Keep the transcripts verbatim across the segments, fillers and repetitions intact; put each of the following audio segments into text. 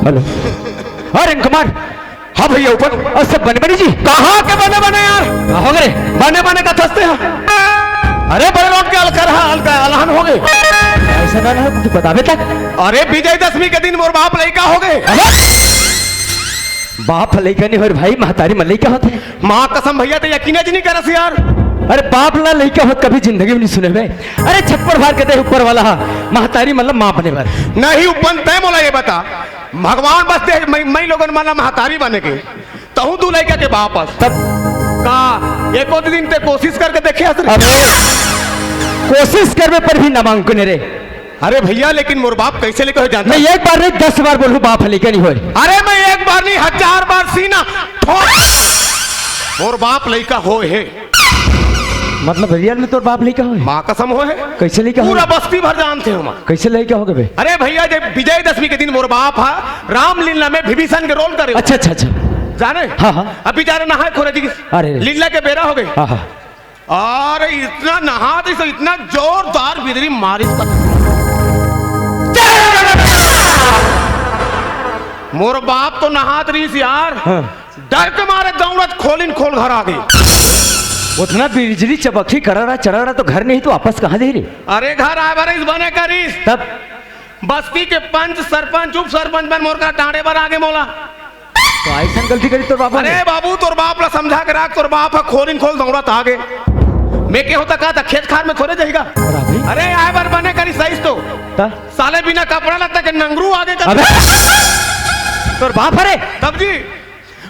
Hello. हाँ, रिंकू कुमार। हाँ भैया, ऊपर। और सब बने बने जी? कहाँ के बने बने यार? का हो गे? बने बने का थसते हैं। अरे बड़े लोग के अलकर हा, अलका अलहन हो गे। ऐसा का ना हो, कुछ बताबे तक। अरे विजयदशमी के दिन मोर बाप लइका हो गे। अरे! बाप लइका नहीं हो रे भाई, महतारी मन लइका होथे। माँ कसम भैया, ते यकीन ज नहीं करस यार। अरे बाप ला लइका होत कभी जिंदगी में नहीं सुने बे। अरे छप्पड़ फार के दे ऊपर वाला हा, महतारी मतलब माँ बने बर। नहीं उपन, तय मोला ये बता, भगवान बस दे मई, मई लोगन मन ला महतारी बने के, तहूँ दू लइका के बाप अस। तब का एको दिन ते कोशिश करके देखे हस रे? अबे, कोशिश करबे पर भी नामांकन रे। अरे भैया, लेकिन मोर बाप कैसे लइका हो जानता? मैं एक बार नहीं, दस बार बोलूँ, बाप लइका नहीं होय। अरे मैं एक बार नहीं, हजार बार सीना ठोक, मोर बाप लइका होय हे। मतलब रियल में तोर बाप लइका होय? माँ कसम होय हे। कैसे लइका होय? पूरा बस्ती भर जानथे हमन। कैसे लइका हो गे बे? अरे भैया, जब विजयदशमी के दिन मोर बाप हा रामलीला में विभीषण के रोल करे। अच्छा, अच्छा, अच्छा। जाने? हाँ, हाँ। अभी जा रहे नहाए खोरे जी की अरे। लीला के बेरा हो गे। हाँ, हाँ। अरे इतना नहात रहिस, इतना जोरदार बिदरी मारिस का। मोर बाप तो नहात रहिस यार, हाँ। डर के मारे दौड़त खोलिन खोल घर आ गे। उतना बिजली चमकही, करड़ा चरड़ा, तो घर नहीं तो वापस कहाँ जाही रे? अरे घर आए बर इस बने करिस। तब? बस्ती के पंच, सरपंच, उप सरपंच मन मोर करा डांटे बर आ गे मोला। तो अइसन गलती करिस तोर बाप? अरे बाबू, तोर बाप ला समझा के राख, तोर बाप ह खोलिन खोल दौड़त आ गे। मैं के होता का था, खेत खार में थोड़े जाही गा। अरे भाई। अरे आए बर बने करिस तो। ता? साले बिना कपड़ा लत्ता के नंगरू आ गे का। अबे। तोर बाप हरे? तब जी।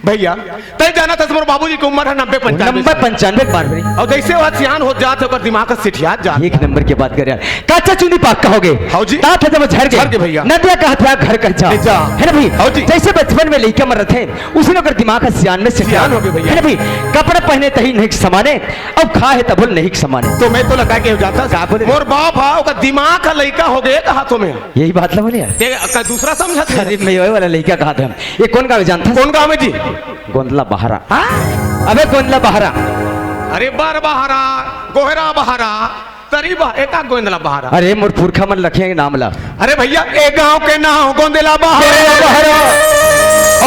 भैया, तय जानत हस मोर बाबूजी के उम्र है नब्बे पंचानबे नब्बे साल। पंचानबे के पार भरी। अउ जैसे वो सियान होत जात हे, ओकर दिमाग ह सिठियात जात। एक नंबर के बात करे यार। कच्चा चूनी पाक्का हो गे। हौ जी। तात ह जब झर गे। झर गे भैया। नदिया कहत हे घर कच्चा। कच्चा। है ना भाई? हौ जी। जैसे बचपन में लइका मन रथे, उसी ओकर दिमाग ह सियान में सिठियात। सियान हो गे भैया। है ना भाई? कपड़ा पहने तही नहीं समाने, अब खाए तभो नहीं समाने। तो मैं तो लगा के जानत हस। का बोले? मोर बाप हा, ओकर दिमाग ह लइका हो गे, कहा तो मैं। यही बात ला बोले यार। ते का दूसरा समझत हे? अरे मैं वही वाला लइका कहा था। ये कौन गाँव हे जानत हस? कौन गाँव हे जी? गोंदला बहारा। हाँ? अबे गोंदला बहारा। अरे बर बहारा, गोहरा बहारा, तरी बह-, एका गोंदला बहारा। अरे मोर पुरखा मन रखे हे नाम ला। अरे भैया, ए गाँव के नाम गोंदला बहारा। गोंदला बहारा।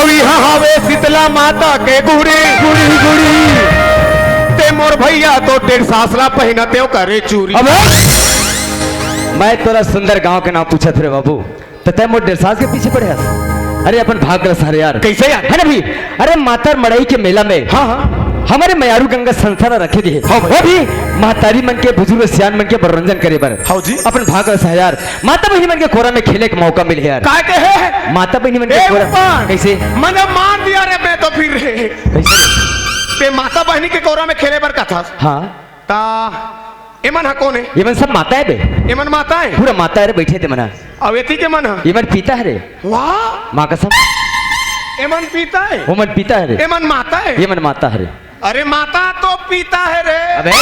अउ इहाँ हवे शीतला माता के गुड़ी। गुड़ी, गुड़ी। ते मोर भैया तो डेढ़ सास ला पहिनते ओकर चूरी। अबे मैं तोला सुंदर गाँव के नाम पूछत रे बाबू। त तय मोर डेढ़ सास के पीछे पड़े हस। अरे अपन भाग ल सहार यार। कैसे यार? है ना भाई? अरे मातर मड़ई के मेला में हाँ, हाँ। हमर मयारू गंगा संस्था ला रखे गे हे। हाँ भाई। वो भी महतारी मन के, बुजुर्ग सियान मन के मनोरंजन करे बर। हाँ जी। अपन भाग ल सहार यार। माता बहिनी मन के कोरा में खेले के मौका मिले हे यार। का कहे? माता बहिनी मन के ए कोरा। ऊपर। कैसे? मन मार दिया रे मैं तो फिर रे। कैसे? ते माता बहिनी के कोरा में खेले बर कथस। हाँ। ता एमन ह कोन हे? एमन सब माता हे बे। एमन माता हे? पूरा माता हे रे, बैठे हे तेमन ह। अउ एती के मन ह? एमन पिता हे रे। वाह! माँ कसम। एमन पीता है? ओमन पीता है रे। एमन माता है? एमन माता है रे। अरे माता तो पीता है रे। अबे।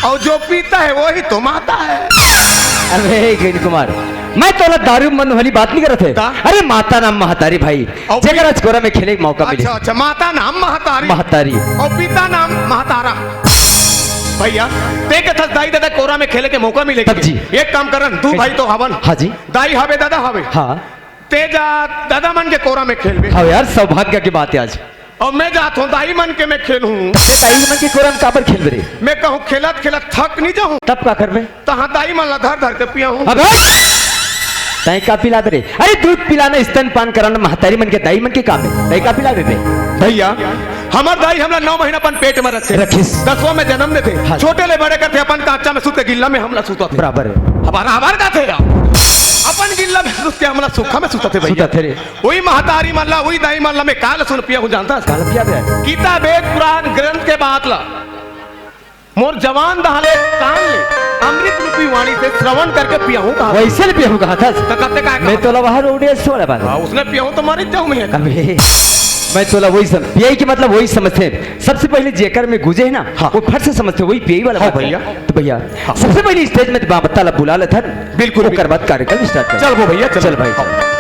और जो पीता है वही तो माता है। अबे गैन कुमार, मैं तोला दारू मन वाली बात नहीं करत हे। का? अरे माता नाम महतारी भाई, और जेकर पी- आज कोरा में खेले के मौका मिले। अच्छा, अच्छा, माता नाम महतारी। महतारी। और पिता नाम महतारा। भैया, ते कथस दाई ददा कोरा में खेले के मौका मिले तब के। जी। एक काम करन, तू कैसे? भाई तो हवन। हाँ जी। दाई हवे, ददा हवे। हाँ। ते जा ददा मन के कोरा में खेलबे। हाँ यार, सौभाग्य की बात है आज। और मैं जात हूँ दाई मन के में खेलूँ। ते दाई मन के कोरा में काबर खेलबे रे? मैं कहूँ खेलत खेलत थक नहीं जाऊँ। तब का करबे? तहाँ दाई मन ला धर धर के पियाहूँ। अबे! तैं का पिलाबे रे? अरे दूध पिलाना, स्तनपान कराना महतारी मन के, दाई मन के काम है। तैं का पिलाबे बे? भैया, हमर दाई हमला नौ महीना अपन पेट में रखे। रखिस। दसवां में जन्म देथे। हाँ। छोटे ले बड़े करथे, अपन कांचा में सुत के गिल्ला में हमला सुता थे। बराबर है। हमारा, हमार का थे यार? अपन गिल्ला में सुत के हमला सुखा में सुता थे भैया। सुता थे रे। वही महतारी मन ला, वही दाई मन ला मैं काल सुन पियाहूँ जानता है? काल पियाबे? गीता, वेद, पुराण, ग्रंथ के बात ला मोर जवान दहाले कान ले अमृत रूपी वाणी से श्रवण करके पियाहूँ कहा। वैसे ले पियाहूँ कहा था। तो कहते का मैं तोला वहाँ रोड़े सोला बात। हाँ, उसने पियाहूँ तो मर जाऊँ मैं। अबे, मैं तोला वही सम-, पियाई के मतलब वही समझथे। सबसे पहले जेकर में गुजे है ना, हाँ। वो फट से समझथे, वही पियाई वाला हाँ बात है। भैया। तो भैया, हाँ। सबसे पहले स्टेज में बाबा ताला बुला लेथन। बिल्कुल, ओकर बिल्कुल। बाद कार्यक्रम स्टार्ट कर। चल वो भैया, चल। चल भाई। हाँ।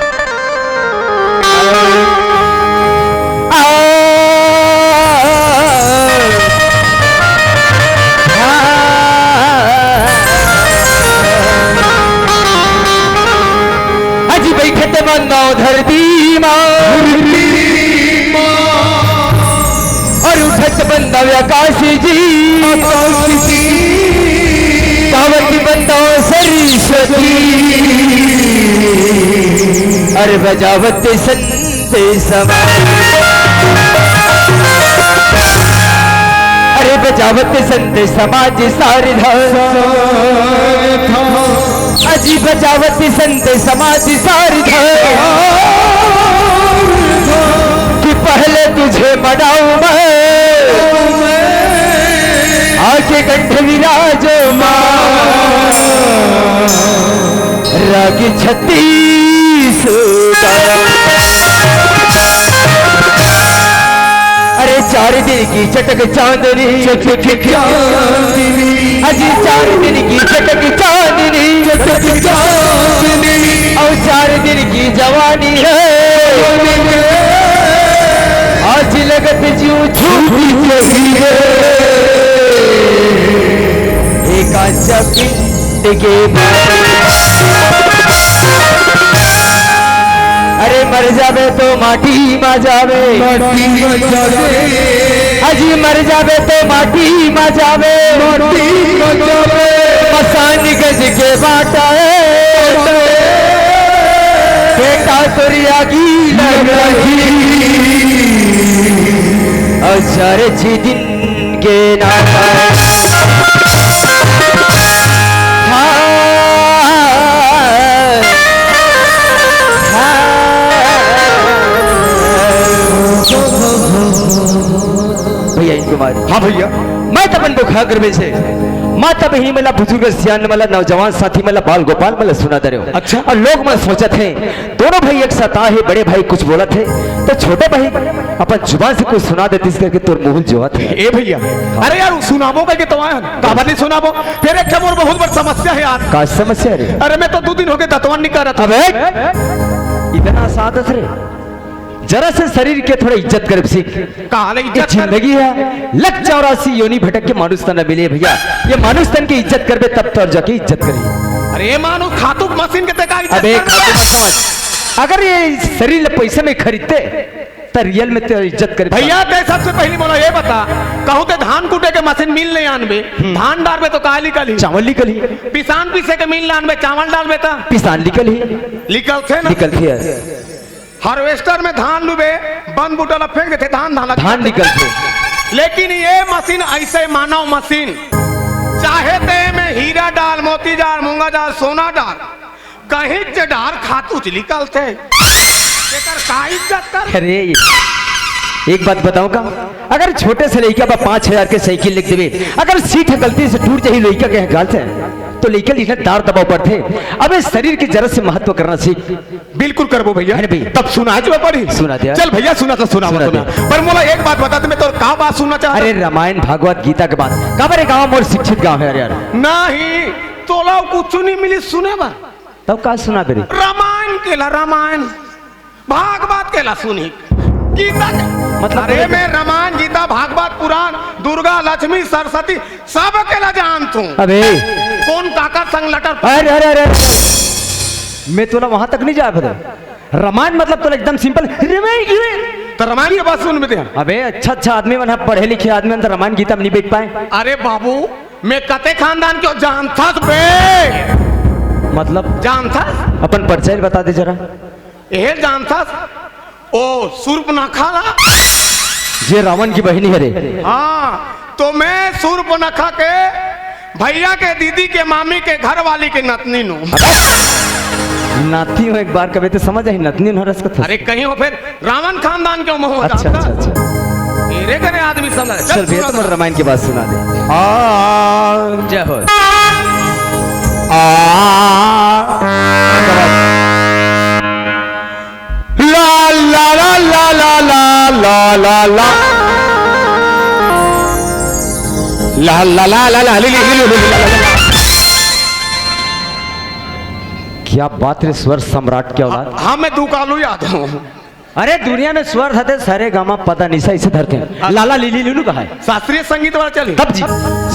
अजी बैठत बंदव धरती मा, धरती मा। और उठत बंदव आकाश जी, आकाश जी। गावत बंदव सरस्वती, और बजावत संत समाज। अरे बजावत संत समाज सारधा। अजी बजावत संत समाज सारधा। कि पहले तुझे मनाऊं मैं, आके कंठ विराजो माँ। राग छत्तीसगढ़। अरे चार दिन की चटक चांदनी, चटक चांदनी। अजी चार दिन की चटक चांदनी, चटक चांदनी। और चार दिन की जवानी है, जवानी है। आज लगत जूं झूठी चाहिए। एक आजा पिंड के बाद। अरे मर जाबे तो माटी मा जाबे। माटी मा जाबे। अजी मर जाबे तो माटी मा जाबे। माटी मा जाबे। मसान गज के बाटा है। बाटा है। बेटा तोरी आगी लग रही। और चार छह दिन के नाता। हाँ, हाँ। भैया, इनको मार। हाँ भैया। मैं तपन को खा कर में से माता बहिनी मला, बुजुर्ग सियान मला, नौजवान साथी मला, बाल गोपाल मला सुना दे रहे हो। अच्छा। और लोग मन सोचत हे, दोनों भाई एक साथ आहे, बड़े भाई कुछ बोलत हे, तो छोटे भाई अपन जुबान से कुछ सुना देतिस करके तोर मुहुल जोहत हे। ए भैया, अरे यार, सुनाबो करके तो आए हन, काबर नहीं सुनाबो? फिर एक ठे मोर बहुत बड़ समस्या हे यार। का समस्या रे? अरे मैं तो दू दिन होगे दतवन नहीं करत। अबे, इतना सादस रे, जरा से शरीर के थोड़ा इज्जत करे सीख। काले ये इज्जत कर। जिंदगी है, लख चौरासी योनि भटक के मानुष तन मिले भैया। ये मानुष तन की इज्जत करबे तब तो जाके इज्जत करी। अरे ये मानुष खातू मशीन के ते का इज्जत अबे कर? खातू मत समझ। अगर ये शरीर ले पैसे में खरीदते तो रियल में तेरा इज्जत करे। भैया ते सबसे पहली मोला ये बता, कहूँ ते धान कूटे के मशीन मिल नहीं आनबे, हम्म। धान डालबे तो का निकलही? चावल निकलही। पिसान पीसे के मिल आनबे, चावल डालबे तो पिसान निकलही। निकलथे ना? निकलथे यार। हार्वेस्टर में धान लुबे, बन बूटा ला फेंक देथे, धान, धान ला धान निकलथे। लेकिन ये मशीन ऐसे मानव मशीन, चाहे ते में हीरा डाल, मोती डाल, मूंगा डाल, सोना डाल, कहीं से डाल, खातू च निकलथे। एकर का इज्जत कर? अरे, एक बात बताऊं का? अगर छोटे से लइका बा पाँच हजार के साइकिल लिख देवे, अगर सीट गलती से टूट जाही लइका के गाल से, तो लइका लीला दार दबाव पड़थे। अबे शरीर के जरा से महत्व करना सीख। बिल्कुल करबो भैया। है ना भैया? तब सुना जो पड़ी। सुना दे यार। चल भैया, सुना तो सुना, सुना सुना दे। पर मोला एक बात बता दे, मैं तो का बात सुनना चाहता अरे हूँ। रामायण भागवत गीता के बात। काबर ये गाँव मोर शिक्षित गाँव है यार। नहीं, तोला कुछ नहीं मिली सुने बा। तब का सुना दे रे? रामायण केला, रामायण। भागवत केला सुनी। गीता के मतलब अरे बोले मैं रामायण, गीता, भागवत, पुराण, दुर्गा, लक्ष्मी, सरस्वती, सब केला जानत हूँ। अबे। कौन काकर संग लटर अरे, अरे, अरे, अरे। मैं तोला वहां तक नहीं जाय भरे। रामायण मतलब तोला एकदम simple। रामायण की रे। तो रामायण के बात सुन में दे। अबे, अच्छा, अच्छा आदमी मन ह, पढ़े लिखे आदमी मन तो रामायण गीता में नहीं बैठ पाए। अरे बाबू, मैं कते खानदान के हों जानथस बे? मतलब? जानथस? अपन परिचय बता दे जरा। एहे जानथस? ओ, सूर्पनखा ला? जे रावण की बहिनी हरे। हाँ, तो मैं सूर्पनखा के भैया के दीदी के मामी के घर वाली के नतनी नों। नाती हो एक बार कबे तो समझ आई, नतनी नों रस कथा। अरे कहीं हो फिर रावण खानदान के हों अच्छा, जानथस? अच्छा, अच्छा। तेरे घरे आदमी समझ। चल चल भैया, सुना तुम दे। रामायण की बात सुना दे। आ, जय हो। आ, ला, ला, ला, ला, ला, ला, ला, ला, ला। ला, ला, ला, ला, ला, ली, ली, ली, ली, ली, ला, ला, ला। क्या बात रे, स्वर सम्राट की औलाद। हाँ, मैं दू कालू याद हूँ। अरे, दुनिया में स्वर धरथे, सा रे गा मा पा धा नि सा, इसे धरथे। हाँ। लाला लीली लुलू कहा है। शास्त्रीय संगीत वाला चली। तब जी। सा,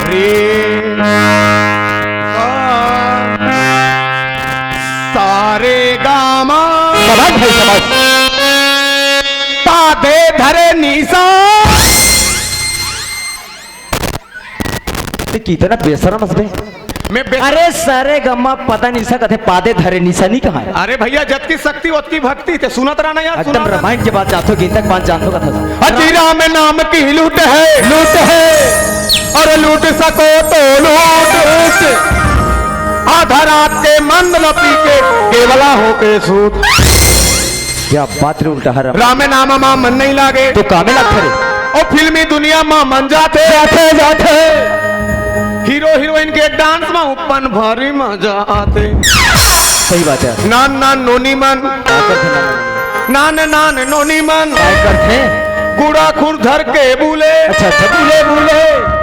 रे, सा, सा रे गा मा। शाबाश भाई, शाबाश। पा धे धा रे नि सा। ते कितना बेशरम हस बे। मैं बे- अरे सा रे गा मा पा धा नि सा कथे, पा धे धा रे नि सा नहीं कहा है। अरे भैया, जतकी शक्ति ओतकी भक्ति, ते सुनत रहना यार, एकदम सुनत रहना। रामायण के बात जाथो, गीता के बात जाथो कथा। अजी राम नाम की लूट है, लूट है। और लूट सको तो लूट। आधा रात के मंद ल पी के केवला होके सूत। क्या बात रे, उल्टा हरा। राम नाम मा मन नहीं लागे। तो कामे लागथे रे। ओ फिल्मी दुनिया मा मन जाथे। जाथे, जाथे। हीरो हीरोइन के डांस मा अपन भारी मजा आथे। सही बात है। नान नान नोनी मन। क्या करथे नान नान? नान नान नोनी मन। क्या करथे? गुड़ा खुर धर के बोले। अच्छा, अच्छा, बोले, बोले।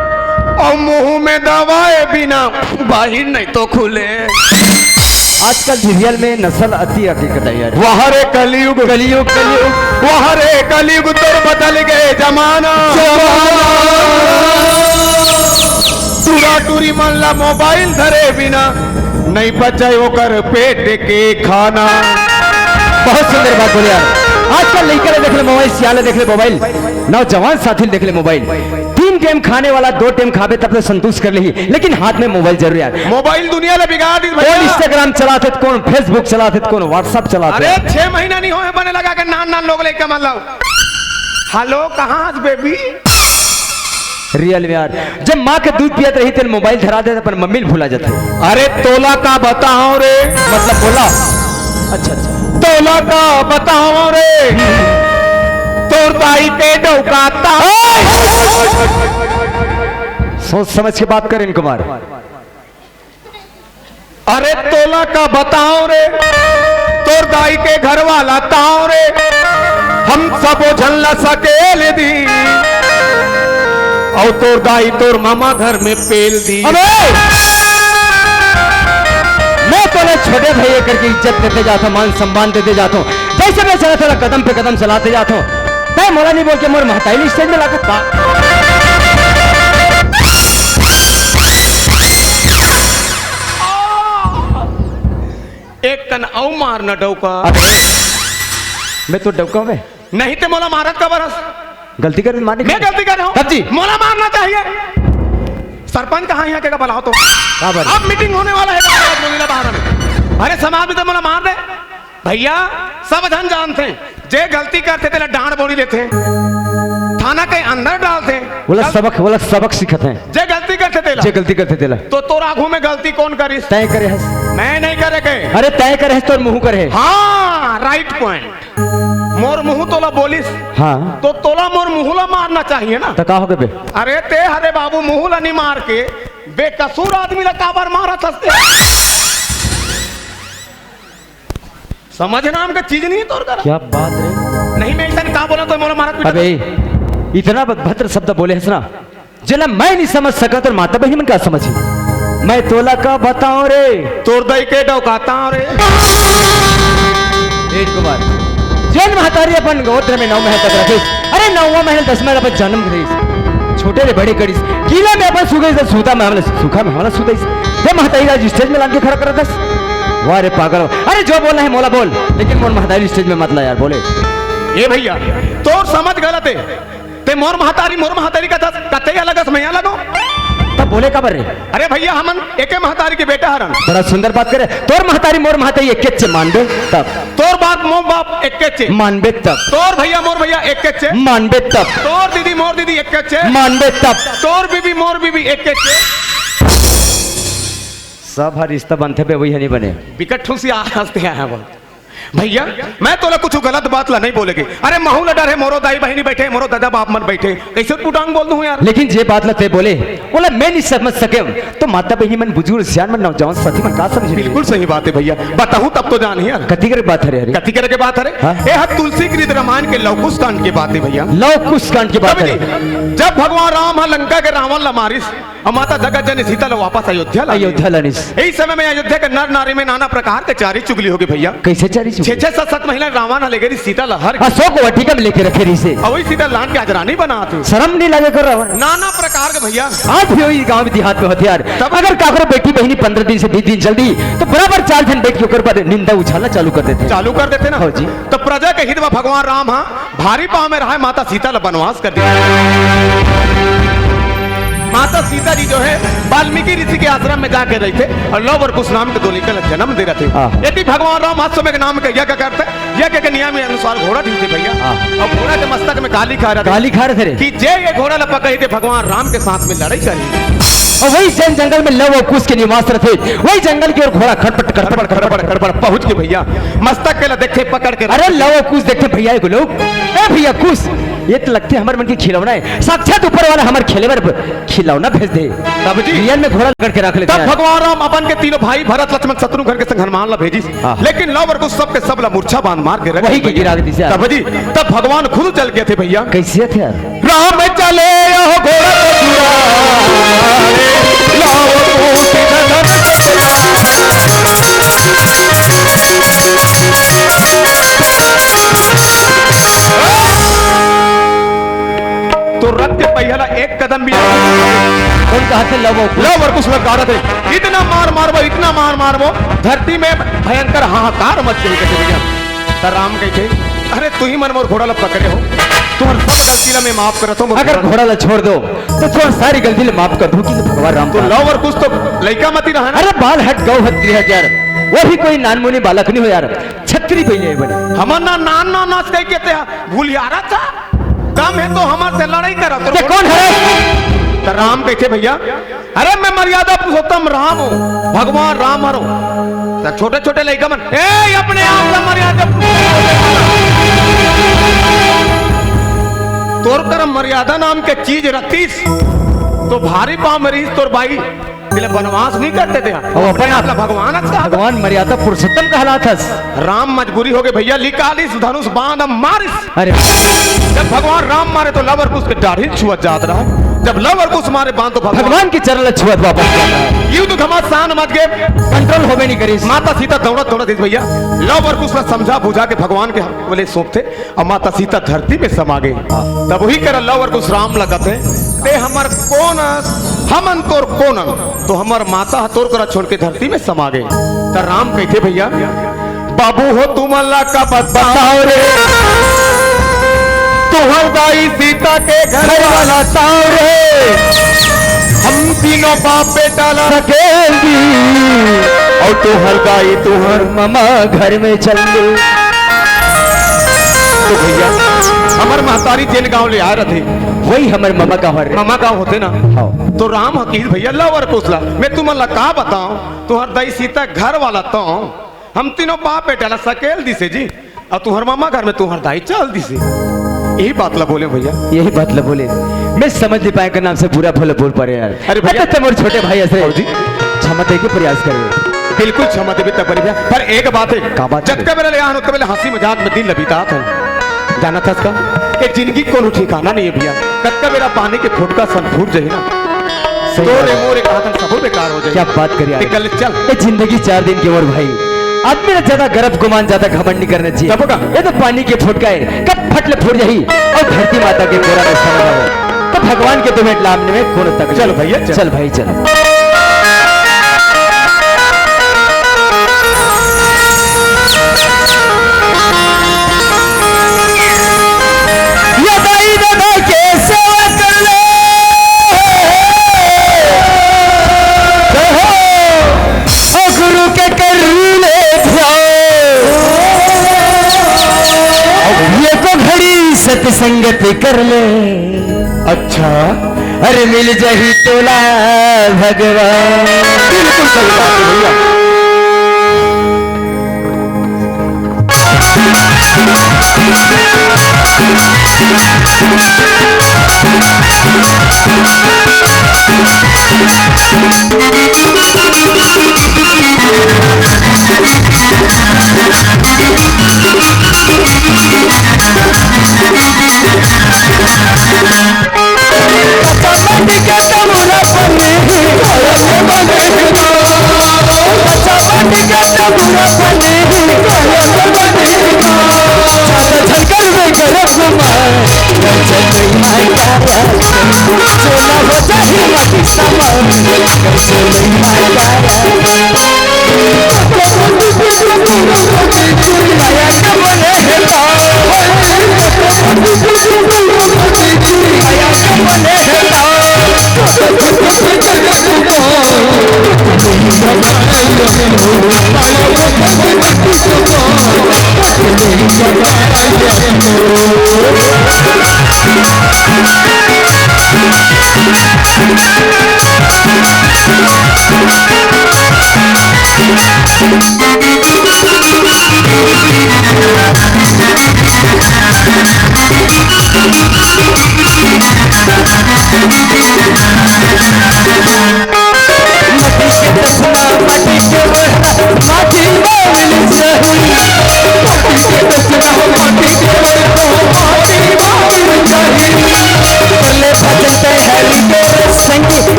और मुंह में दबाए बिना बाहिर नहीं तो खुले। आजकल सीरियल में नस्ल अति आगे कटाई यार। वाह रे कलयुग। कलयुग, कलयुग। वाह रे कलयुग, तोर बदल गए जमाना। जमाना। टूरा टूरी मन ला मोबाइल धरे बिना नहीं बचे ओकर पेट के खाना। बहुत सुंदर बात बोले यार। आजकल लइका ला देख ले मोबाइल, सियान ला देख ले मोबाइल, नौजवान साथी ला देख ले मोबाइल। तीन टाइम खाने वाला दो टाइम खाबे तब तो संतुष्ट कर लेही, लेकिन हाथ में मोबाइल जरूर यार। मोबाइल दुनिया ला बिगाड़ दिस भैया। कौन Instagram चलाथे, कौन Facebook चलाथे, कौन WhatsApp चलाथे। अरे छह महीना नहीं होए बने लगा के नान नान लोग लइका मन ला। हेलो, कहाँ हस बेबी? रियल में यार, जब माँ के दूध पियत रही तेन मोबाइल धरा दे, अपन मम्मी ल भुला जाथे। अरे तोला का बताओ रे। मतलब बोला। अच्छा, अच्छा। तोला का बताओ रे। तोर दाई के डौकाता। सोच समझ के बात कर इनको मार। अरे तोला का बताओ रे, तोर दाई के घर वाला ताओ रे, हम सबो झन ला सकेल दी, अउ तोर दाई तोर मामा घर में पेल दी। अबे! मैं तोला छोटे भैया करके इज्जत देते जाता हूँ, मान सम्मान देते जाता हूँ, जैसे मैं चला तोला कदम पे कदम चलाते जाता हूँ। तै मोला नहीं बोल के मोर महताई ल stage में लाके पा- एक कन अउ मार न डौका। अबे, मैं तो डौका हवे। नहीं ते मोला मारत काबर हस? गलती कर, मारने मैं का। गलती कर रहा हूँ। तब जी। मोला मारना चाहिए। सरपंच कहाँ यहाँ के का बुलाओ तो। काबर? अब मीटिंग होने वाला है बाहर में। अरे समाज में तो मोला मार दे। भैया, सब झन जानथे, जे गलती करथे तेला डांट बोरी देथे, थाना के अंदर डालथे। ओला गल- सबक, ओला सबक सिखाथे। जे गलती करथे तेला। जे गलती करथे तेला। तो तोर आगू में गलती कौन करिस? तैं करे हस। मैं नहीं करे के। अरे तैं करे हस, तोर मुंह करे हे। हाँ, राइट पॉइंट। मोर मुंह तोला बोलिस, हाँ। तो तोला मोर मुंह ला मारना चाहिए ना। तो का हो गे बे? अरे ते हरे बाबू, मुंह ला नहीं मार के बेकसूर आदमी ला काबर मारत हस ते? समझ नाम का चीज नहीं है तोर करा। क्या बात रे? नहीं, मैं ऐसा नहीं कहा बोला तो मोला मारत पीटत। अबे, इतना भद्र शब्द बोले हस ना, जेला मैं नहीं समझ सकत, तोर माता बहिनी मन का समझही? मैं तोला का बताऊं रे? तोर दई के डौकाता रे। एक बार जेन महतारी अपन गोत्र में नौ महीना तक रखे, अरे नौवा महीना दस महीना अपन जन्म दे, छोटे ले बड़े करिस, गीला में अपन सुगे से सूता में हमला, सूखा में हमला सुताइस। ते महतारी आज स्टेज में लान के खड़ा करत हस। वाह रे पागल, अरे जो बोलना है मोला बोल, लेकिन मोर महतारी स्टेज में मत ला यार, बोले। ए भैया, तोर समझ गलत है। ते मोर महतारी, मोर महतारी कथस, कते अलग अस, मैं अलग हूँ। तब बोले काबर रे? अरे भैया, हमन एके महतारी के बेटा हरन। बड़ा सुंदर बात करे। तोर महतारी, मोर महतारी एकेच मानबे तब। तोर बाप, मोर बाप एकेच। मानबे तब। तोर भैया, मोर भैया एकेच। मानबे तब। तोर दीदी, मोर दीदी एकेच। मानबे तब। तोर बीबी, मोर बीबी एकेच। सब हर रिश्ता बनथे बे, वही नहीं बने। बिकट ठूसी आ हंसते हैं वो। भैया, मैं तोला कुछ गलत बात ला नहीं बोलेगे। अरे महू ला डर है, मोरो दाई बहिनी बैठे, मोरो दादा बाप मन बैठे, कैसे टूटांग बोल दूं यार? लेकिन जे बात ला ते बोले, ओला मैं नहीं समझ सके, तो माता बहिनी मन, बुजुर्ग, सियान मन, नौजवान साथी मन का समझे? बिल्कुल सही बात है भैया, बताहूं तब तो जान यार। कति करे बात हरे, हरे? कति करे के बात हरे? हाँ? ए हा तुलसी कृत रामायण के लवकुश कांड के बात है भैया। लवकुश कांड के बात तब है। जी, जब भगवान राम हा लंका के रावण ला मारिस, अउ माता जगत जननी सीता ला वापस अयोध्या ला अयोध्या लानिस। इस समय में अयोध्या के नर नारी में नाना प्रकार के चारी चुगली होगे भैया। कैसे चारी चुगली? छह छह सात सात महीना रावण हा लेगे रहिस सीता ला हर अशोक वाटिका में लेके रखे रहिसे। अउ वही सीता लान के आज रानी बनात हे। शर्म नहीं लगे कर रावण? नाना प्रकार के भैया। आज भी वही गांव देहात में होथे यार। तब अगर काकरो बेटी बहिनी पंद्रह दिन से बीस दिन चलदी, तो बराबर चार झन बैठ के ओकर पर निंदा उछालना चालू कर देथे। चालू कर देथे ना। हाँ जी। तो प्रजा के हित में भगवान राम हा भारी पाँव में रहा है, माता सीता ला बनवास कर दिया। माता सीता जी जो है वाल्मीकि ऋषि के आश्रम में जाके रहिथे अउ लव अउ कुश नाम के दो लइका ला जन्म दे रहिथे। हाँ। यदि भगवान राम हर समय के नाम के यज्ञ करथे, यज्ञ के नियम के अनुसार घोड़ा ढीलथे भैया। हाँ। अउ घोड़ा के मस्तक में का लिखा रहिथे? का लिखा रहिथे रे? कि जे ये घोड़ा ला पकड़ही ते भगवान राम के साथ में लड़ाई करही। अउ वही जन जंगल में लव अउ कुश के निवास रहिथे, वही जंगल की ओर घोड़ा खड़पट खड़पट खड़पट खड़पट पहुंच के भैया मस्तक के ला देखथे पकड़ के। अरे लव अउ कुश देखथे भैया, एगो लोग, ए भैया कुश, ये तो लगथे हमर मन के खिलौना है, साक्षात ऊपर वाला हमर खेले बर खिलौना भेज दे। तब जी। रियल में घोड़ा पकड़ के रख लेथे तब यार। भगवान राम अपन के तीनों भाई भरत लक्ष्मण शत्रुघ्न के संग हनुमान ला भेजिस। हाँ। लेकिन लव अउ कुश सबके सब ला मूर्छा बांध मार के रख वही के दिस भैया। गिरा के दिस यार। तब जी, तब भगवान खुद चल गए थे भैया। कैसे थे यार? राम चले यह घोड़ा को छुड़ाए, लाओ टूटी नजर। तो रथ के पहिया ला एक कदम भी कौन कहा थे लव अउ कुश? लव अउ कुश ललकारत हे, इतना मार मारबो, इतना मार मारबो, धरती में भयंकर हाहाकार मच गई कहते भैया। त राम कहिथे, "अरे तुही मन मोर घोड़ा ला पकड़े हो, तुहर सब गलती ला मैं माफ करत हूँ, मोर अगर घोड़ा ला छोड़ दो, तो तुहर सारी गलती ला माफ कर दूँ," कि भगवान राम तो का। लव अउ कुश तो लइका मती रहा ना। अरे बाल हट गौ हट गृह यार, वो भी कोई नानमुनी बालक नहीं हो यार, छत्री पहले बने। हमर ना नान ना नाच कह के ते भूलियारा था, दम है तो हमर से लड़ाई करा। तो ये कौन है? त राम कहिथे भैया, अरे मैं मर्यादा पुरुषोत्तम राम हूँ, भगवान राम हरो। त छोटे छोटे लइका मन, ए, अपने आप ला मर्यादा पुरुषोत्तम। तोर कर मर्यादा नाम के चीज रखतीस, तो भारी पाँव में रहीस तोर बाई, इसलिए बनवास नहीं करते थे। अब अपने आप ला भगवान अच्छा। भगवान मर्यादा पुरुषोत्तम कहलात हस। राम मजबूरी हो गई भैया, लिकालिस धनुष बाण मारिस। अरे। जब भगवान राम मारे तो लव अउ कुश के दाढ़ी छुअत जात रहा, जब लव अउ कुश मारे बाण तो भगवान भगवान के चरण ला छुअत वापस जात रहा। युद्ध घमासान मच गए, कंट्रोल होबे नहीं करिस। माता सीता दौड़त दौड़त इस भैया लव अउ कुश ला समझा बुझा के भगवान के बोले सौंपथे, अउ माता सीता धरती में समा गई। तब वही कर लव अउ कुश राम ला कथे, "ते हमर कोन अस, हमन तोर कोन अन?" तो हमर माता ह तोर करा छोड़ के धरती में समा गई। त राम कहिथे भैया, बाबू हो तुमन ला का बताओ रे, तुहर दाई सीता के घर वाला ताव रे, हम तीनों बाप बेटा ला सकेल दी, अउ तुहर दाई तुहर ममा घर में चल दे। तो भैया, हमर महतारी जेन गांव ले आए रथे, वही हमर ममा गांव हरे। ममा गांव होथे ना। हाँ। तो राम ह कहिस भैया, लव अउ कुश ला, मैं तुमन ला का बताओं, तुहर दाई सीता घर वाला तो हम तीनों बाप बेटा ला सकेल दिसे जी। अउ तुंहर मामा घर में तुंहर दाई चल दिसे। यही बात ला बोले भैया। यही बात ला बोले। मैं समझ नहीं पाए के नाम से बुरा भला बोल परे यार। अरे भैया। अरे तो मोर छोटे भाई अइसे। बाबूजी। क्षमा दे के प्रयास करे। बिल्कुल क्षमा देबे तब बने भैया। पर एक बात हे। का बात हे? जतका बेरा ले आहन, ओतका बेरा ले हंसी मजाक में दिन ल बितात हन। जानत हस का? ये जिंदगी कोनो ठिकाना नहीं हे भैया। कतका बेरा पानी के फुटका सन फूट जाही ना। सही तोरे बात। मोरे कहाथन सबो बेकार हो जाही। क्या बात करे यार। निकल चल। ये जिंदगी चार दिन के मोर भाई। आदमी ला ज्यादा गरब गुमान, ज्यादा घमंड नहीं करना चाहिए। तब का? ये तो पानी के फुटका हे, कब फट ले फूट जाही अउ धरती माता के कोरा में समा जाबो। तो भगवान के दो मिनट लाभ में कोनो तकलीफ चल भैया, चल। चल भाई, चल। ये दाई ददा के सेवा कर ले। जय हो। ओ गुरु के कर ले ध्यान। ये को घड़ी सत्संगत कर ले। अच्छा। अरे मिल जाही तोला भगवान। बिल्कुल सही बात हे भैया।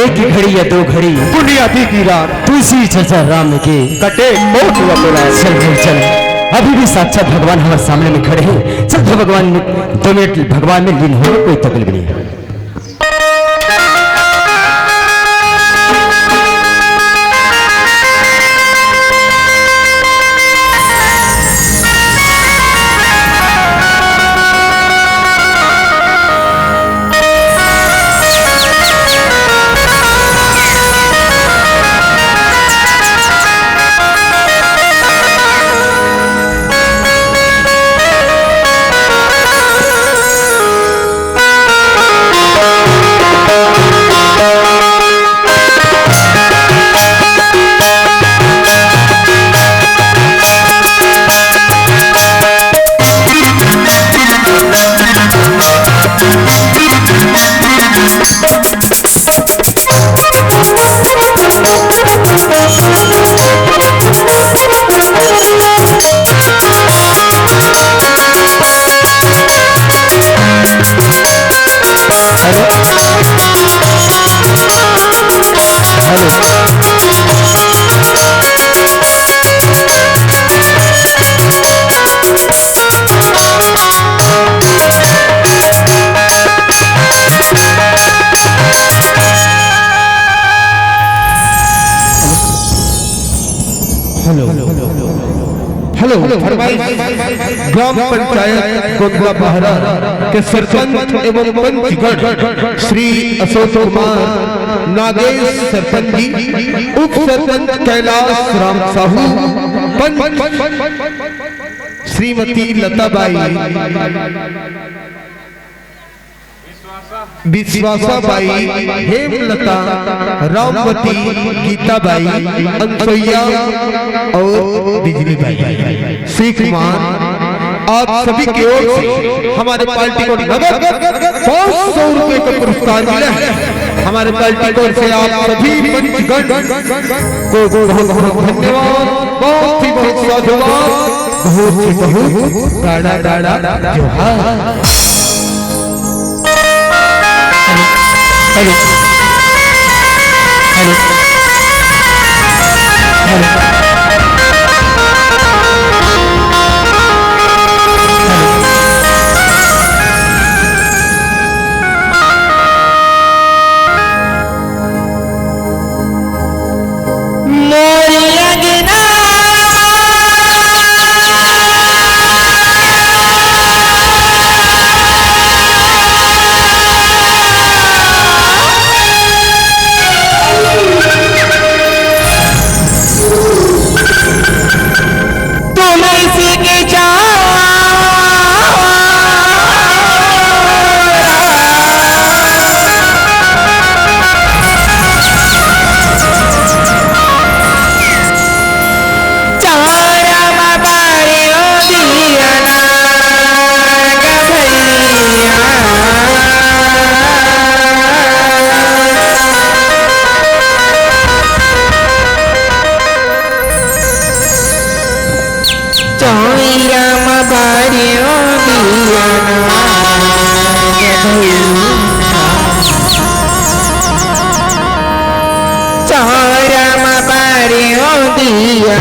एक घड़ी या दो घड़ी पुनियाती की रात तुलसी चर्चा राम के कटे मोट हुआ बोला। चल भाई चल, अभी भी साक्षात भगवान हमारे सामने में खड़े हैं। चल तो भगवान में, दो मिनट भगवान में लीन हो, कोई तकलीफ नहीं है। हेलो, हेलो, फरमाइश। ग्राम पंचायत गोंदला बहरा के सरपंच एवं पंचगण श्री अशोक कुमार, नागेश सरपंच जी, उप सरपंच कैलाश राम साहू, पंच श्रीमती लता बाई, विश्वासा बाई, हेमलता, रामवती, गीता बाई, अनसुईया और बिजली बाई। श्री कुमार, आप सभी की ओर से हमारे पार्टी को नगद पाँच सौ रुपए का पुरस्कार मिला है। हमारे पार्टी की ओर से आप सभी पंचगण को बहुत बहुत धन्यवाद, बहुत ही बहुत साधुवाद, बहुत ही बहुत गाड़ा गाड़ा जोहार। Hello, hello, hello, hello. मोर अंगना तुलसी के चारा। चारा मा बारे ओ दिया ना गधैया। चौरा मा बारे ओ दिया ना गधैया। चौरा मा बारे ओ दिया।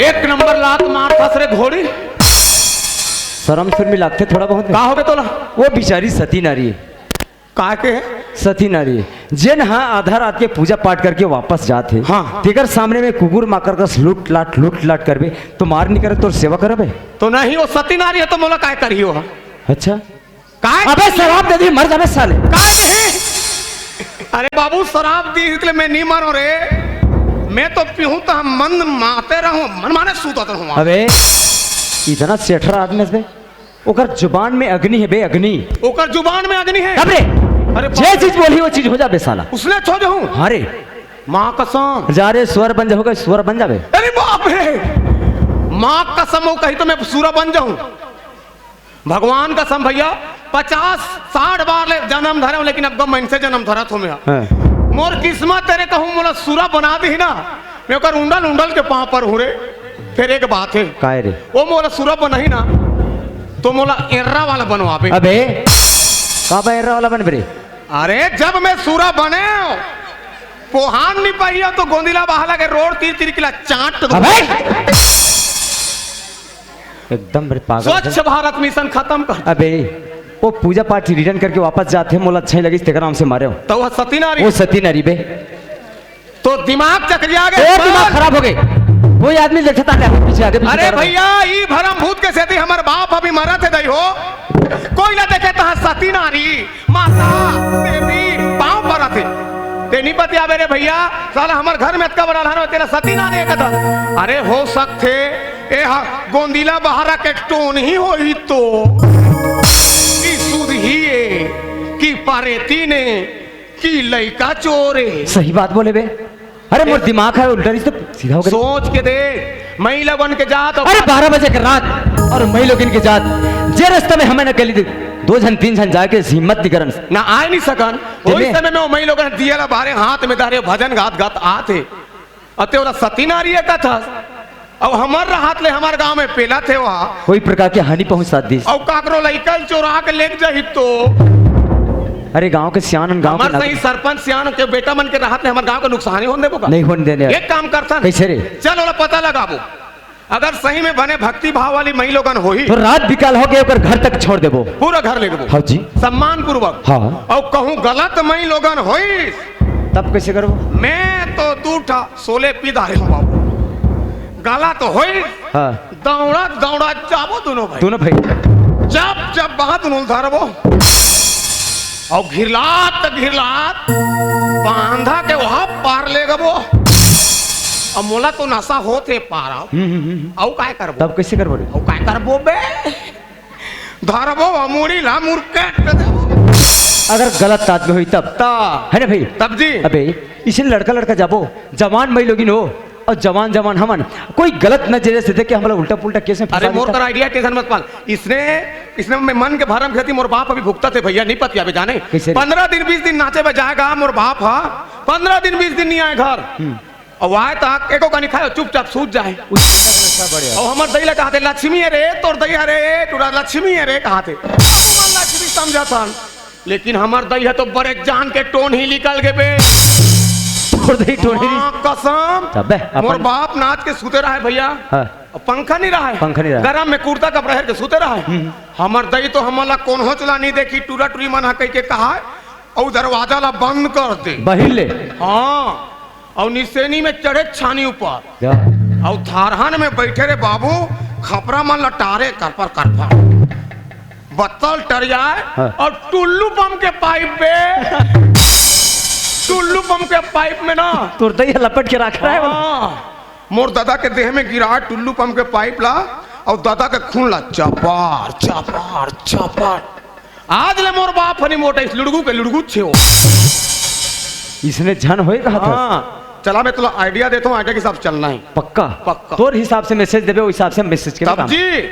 एक नंबर लात मार था रे घोड़ी। शरम शर्मी लागथे थोड़ा बहुत। का होगे तोला? वो बिचारी सती नारी। का के? सती नारी, जेन हा आधा रात के पूजा पाठ करके वापस जात हे, हाँ। तेकर सामने में कुकुर माकर कस लूट लाट, लूट लाट करबे, तो मार नहीं करे, तोर सेवा करबे? तो नहीं, वो सती नारी है, तो मोला काय करही वो? अच्छा। काय? अबे, शराब दे दी, मर जाबे साले। काय नहीं? अरे बाबू, शराब दी, इसलिए मैं नहीं मरो रे। मैं तो पीहूं तो हम मन माते रहूं, मन माने सूतत रहूं। अबे, इतना सेठरा आदमी से ओकर जुबान में अग्नि हे बे, अग्नि। ओकर जुबान में अग्नि हे। तब रे, अरे जे बाप रे। चीज बोली, वो चीज हो जाबे साला। उसने छो जहूं। हाँ रे। माँ कसम। जा रे, सुअर बन जाहू, सुअर बन जाबे। अरे बाप रे, माँ कसम, वो कही तो मैं सुअर बन जाहूं। भगवान कसम भैया, पचास साठ बार ले जन्म धरे हूं, लेकिन अब मनसे जन्म धरत हूं मैं। हाँ। मोर किस्मत तेरे कहूं, मोला सुअर बना दी ना, मैं ओकर उंडल उंडल के पांव पर हूं रे। फिर एक बात हे। काय रे? वो मोला सुअर बनाही ना, तो मोला एर्रा वाला बनवाबे। अबे, काबर एर्रा वाला बनबे रे? अरे, जब मैं सुअर बने, पोहान नहीं पाइया तो गोंदिला बहाला के रोड तीर तीर किला चाट दो। अबे, एकदम बड़े पागल स्वच्छ है। भारत मिशन खत्म कर। अबे, वो पूजा पाठ रिटर्न करके वापस जात हे, मोला अच्छा ही लगिस, तेकर नाम से मारे हो। तो वो सती नारी। वो सती नारी बे। तो दिमाग चकरिया गे। ए, दिमाग खराब हो गे। कोई आदमी देखे ता क्या? पीछे आगे, पीछे अरे भैया, ई भरम भूत के सेती हमर बाप अभी मरत हे दई हो। कोई ला देखे तहाँ सती नारी, माता, देवी, पाँव परत हे। ते नहीं पतियाबे रे भैया, साला हमर घर में अतका बड़ा लहन हो, तेला सती नारी कहत हस। अरे हो सकथे, ए हा गोंदिला बहारा के टोनही होही तो। कि सुधही ए, कि परेती ने, कि लइका चोर ए। सही बात बोले बे। अरे, मोर दिमाग हे उल्टा, रिश्ता सीधा हो गे। सोच के देख, मई लगन के जात अउ अरे, बारह बजे के रात अउ मई लोगिन के जात, जे रस्ता में हमन अकेली दे, दो झन, तीन झन जाके हिम्मत नहीं करन। ना आए नहीं सकन। तेने ओही समय में ओ मई लोगन दिया ला बारे हाथ में धरे भजन गात गात आत हे। अते ओला सती नारी ए कथस। अउ हमर रहत ले हमर गांव में पेलत हे ओहा। कोई प्रकार के हानि पहुंचा दिस। अउ काकरो लइका ल चोरा के लेग जाही तो। अरे गांव के सियान, गांव के हमर नागरिक। सही सरपंच सियान के बेटा मन के रहत ले हमर गांव के नुकसानी होन देबो का? नहीं होन देने। एक काम करथन। कइसे रे? चल ओला पता लगाबो। अगर सही में बने भक्ति भाव वाली मई लोगन होही। तो रात बिकाल हो के ओकर घर तक छोड़ देबो। पूरा घर ले देबो। हाँ जी। सम्मान पूर्वक। हाँ। अउ कहूँ गलत मई लोगन होही। तब कइसे करबो? मैं तो दू ठा सोले पी डारे हूँ बाबू। गलत होही। हाँ। दौड़त दौड़त जाबो दोनों भाई। दोनों भाई। जब जब बांध नोल धरबो। अउ घिरलात घिरलात बांधा के ओहा पार लेगबो। अउ मोला तो नशा होत हे पारा। हम्म, हम्म, हम्म। अउ काय करबो? तब कइसे करबो रे? अउ काय करबो बे? धरबो अउ मुड़ी ला मुरकेट देबो। अगर गलत आदमी होही तब। ता। हे ना भाई? तब जी। अबे, इसने लड़का लड़का जाबो, जवान मई लोगिन हो, अउ जवान जवान हमन, कोई गलत नजरिया से देख के हमला उल्टा पुल्टा केस में फंसा देथे। अरे मोर कर idea tension मत पाल। इसने, इसने मैं मन के भरम खेती मोर बाप अभी भुगतत हे भैया, नहीं पतियाबे जाने। कइसे रे? पंद्रह दिन बीस दिन नाचे बजाएगा मोर बाप हा, पंद्रह दिन बीस दिन नहीं आए घर। हम्म। अउ आए तक एको कनी खाए, चुपचाप सूत जाए। अउ हमर दई ला कहत हे, "लक्ष्मी हे रे, तोर दई हे रे, टूरा लक्ष्मी हे रे," कहत हे। अब ओमन लक्ष्मी समझथन। लेकिन हमर दई ह तो बड़े जान के टोनही निकल गे बे। तोर दई टोनही? हाँ, कसम। तबे, अपन मोर बाप नाच के सुते रहे भैया। हाँ। अउ पंखा नहीं रहे। पंखा नहीं रहे। गरम में कुर्ता कपड़ा हेर के सुते रहे। हम्म। हमर दई तो हमन ला कोनो चला नहीं देखी, टूरा टूरी मन ह कहि के कहा, अउ दरवाजा ला बंद कर दे। बहिर ले। हाँ। अउ निसेनी में चढ़े छानी ऊपर। या। अउ थारहन में बैठे रे बाबू, खपरा मन ला टारे करपर करपर। बत्तल टरियाए हाँ। अउ टुल्लू पंप के पाइप में, टुल्लू पंप के पाइप में ना। तोर दई ह लपेट के रख रहा है बोला। हाँ। मोर ददा के देह में गिरा टुल्लू पंप के पाइप ला, अउ ददा के खून ला चपार, चपार, चपार। आज ले मोर बाप हनी मोटा इस लुड़गू के लुड़गू छेव। इसने झन होए कहा था? हाँ, चला मैं तुला idea देता हूँ, idea के हिसाब से चलना है। पक्का? पक्का। तोर हिसाब से message देबे, ओ हिसाब से message के तब काम। जी।